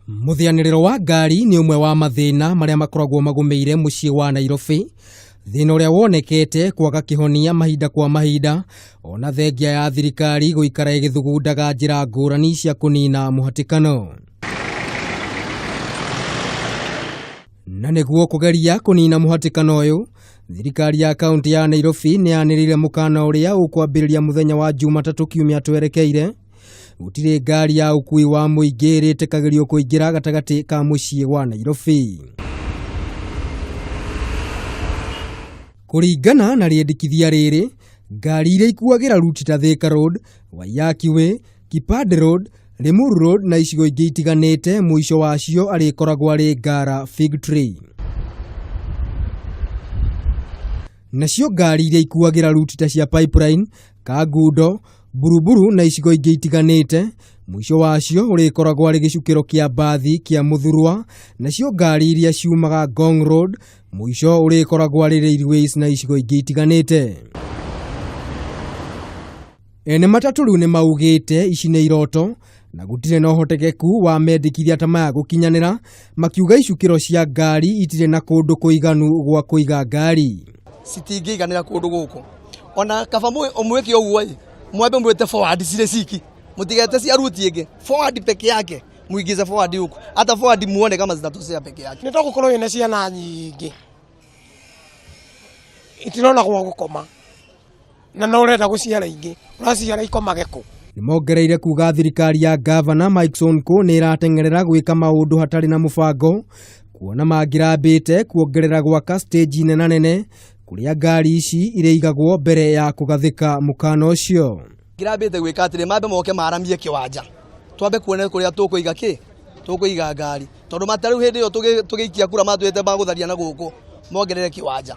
Mũthĩanĩrĩro wa ngari nĩ ũmwe wa mathĩna marĩa makoragwo magũmĩire mũciĩ wa Nairobi, thĩna ũrĩa wonekete kwaga kĩhonia mahinda kwa mahinda, ona thengia ya thirikari gũikara ĩgĩthugundaga njĩra ngũrani cia kũnina mũhatĩkano. Na nĩguo kũgeria kũnina mũhatĩkano ũyũ, thirikari ya kaunti ya Nairobi nĩ yanĩrĩire mũkana ũrĩa ũkwambĩrĩria mũthenya wa Jumatatũ kiumia twerekeire. Gũtirĩ ngari ya ũkuui wa mũingĩ ĩrĩtĩkagĩrio kũingĩra gatagatĩ ka mũciĩ wa Nairobi. Kũringana na rĩendekithia rĩrĩ, ngari iria ikuagĩra ruti ta Thika Road, Waiyaki Way, Kipande Road, Limuru Road na icigo ingĩ itiganĩte mũico wacio arĩkoragwo arĩ Ngara Fig Tree. Nacio ngari iria ikuagĩra ruti ta cia Pipeline, Kangundo, Buruburu na icigo ingĩ itiganĩte, mũico wacio ũrĩkoragwo arĩ gĩcukĩro kĩa mbathi kĩa Mũthurwa, nacio ngari iria ciumaga Ngong Road, mũico ũrĩkoragwo arĩ Railways na icigo ingĩ itiganĩte. Ene matatũ rĩu nĩ maugĩte ici nĩ iroto na gũtirĩ na ũhotekeku wa mendekithia ta maya gũkinyanĩra, makiuga icukĩro cia ngari itirĩ na kũndũ kũiganu gwa kũiga ngari. Citingĩiganĩra kũndũ gũkũ ona kaba mwĩke ũguo ĩ mwambe mwĩte forward cirĩ ciki mũtigete cia ruti ĩngĩ forward peke yake muingize forward huku hata forward muone kama zitatoshea peke yake. Nĩ togũkorwo wĩna ciana nyingĩ itirona gwa gũkoma na no ũrenda gũciara ingĩ ũraciara ikomage kũ? Nĩ mongereire kuga thirikari ya gavana Mike Sonko nĩ ĩrateng'erera gwĩka maũndũ hatarĩ na mũbango, kuona mangĩrambĩte kuongerera gwaka stage nena nene kũrĩa ngari ici irĩigagwo mbere ya kũgathĩka mũkana ũcio. Ngĩrambĩte gwĩka atĩrĩ, mambe moke maramie kĩwanja twambe kuone kũrĩa tũkũiga kĩ tũkũiga ngari, tondũ mata rĩu hĩndĩ ĩyo tũgĩikia kura matwĩte magũtharia na gũkũ mongerere kĩwanja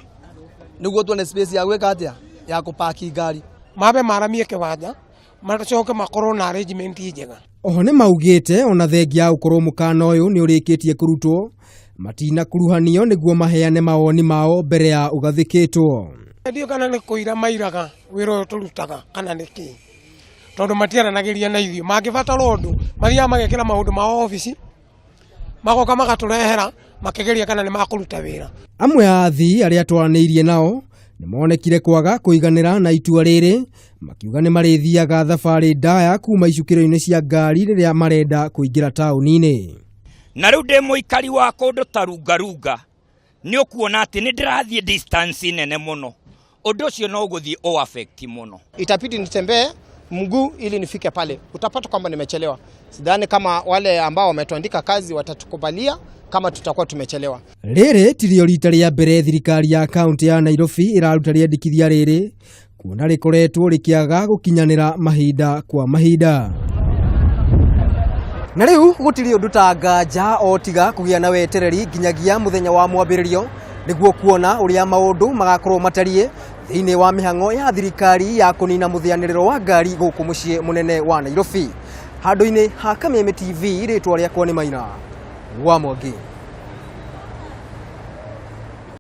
nĩguo tuone space ya gwĩka atĩa ya kũpaki ngari. Mambe maramie kĩwanja macoke makorwo na arrangement njega. Oho nĩ maugĩte ona thengia ya gũkorwo mũkana ũyũ nĩ ũrĩkĩtie kũrutwo, matinakuruhanio nĩguo maheane mawoni mao mbere ya ũgathĩkĩtwo. Ndiũ kana nĩ kũira mairaga wĩra ũyũ tũrutaga kana nĩ kĩ, tondũ matiaranagĩria na ithuĩ. Mangĩbatara ũndũ mathiaga magekĩra maũndũ mao obici, magoka magatũrehera makĩgeria kana nĩ makũruta wĩra. Amwe a athii arĩa twaranĩirie nao nĩ monekire kwaga kũiganĩra na itua rĩrĩ, makiuga nĩ marĩthiaga thabarĩ ndaya kuma icukĩro-inĩ cia ngari rĩrĩa marenda kũingĩra taũni-inĩ. Na rĩu ndĩ mũikari wa kũndũ ta Rungarunga, nĩ ũkuona atĩ nĩ ndĩrathiĩ distance nene mũno, ũndũ ũcio no ũgũthiĩ ũ affect mũno. Itabidi nitembee mguu ili nifike pale, utapata kwamba nimechelewa. Sidhani kama wale ambao wametuandika kazi watatukubalia kama tutakuwa tumechelewa. Rĩrĩ tirio rita rĩa mbere thirikari ya kaunti ya Nairobi ĩraruta rĩendekithia rĩrĩ, kuona rĩkoretwo rĩkĩaga gũkinyanĩra mahinda kwa mahinda. Na rĩu gũtirĩ ũndũ ta nganja o tiga kũgĩa na wetereri nginyagia mũthenya wa mwambĩrĩrio nĩguo kuona ũrĩa maũndũ magakorwo matariĩ thĩinĩ wa mĩhang'o ya thirikari ya kũnina mũthĩanĩrĩro wa ngari gũkũ mũciĩ mũnene wa Nairobi. Handũ-inĩ ha Kameme TV, rĩtwa rĩakwa nĩ Maina wa Mwangi.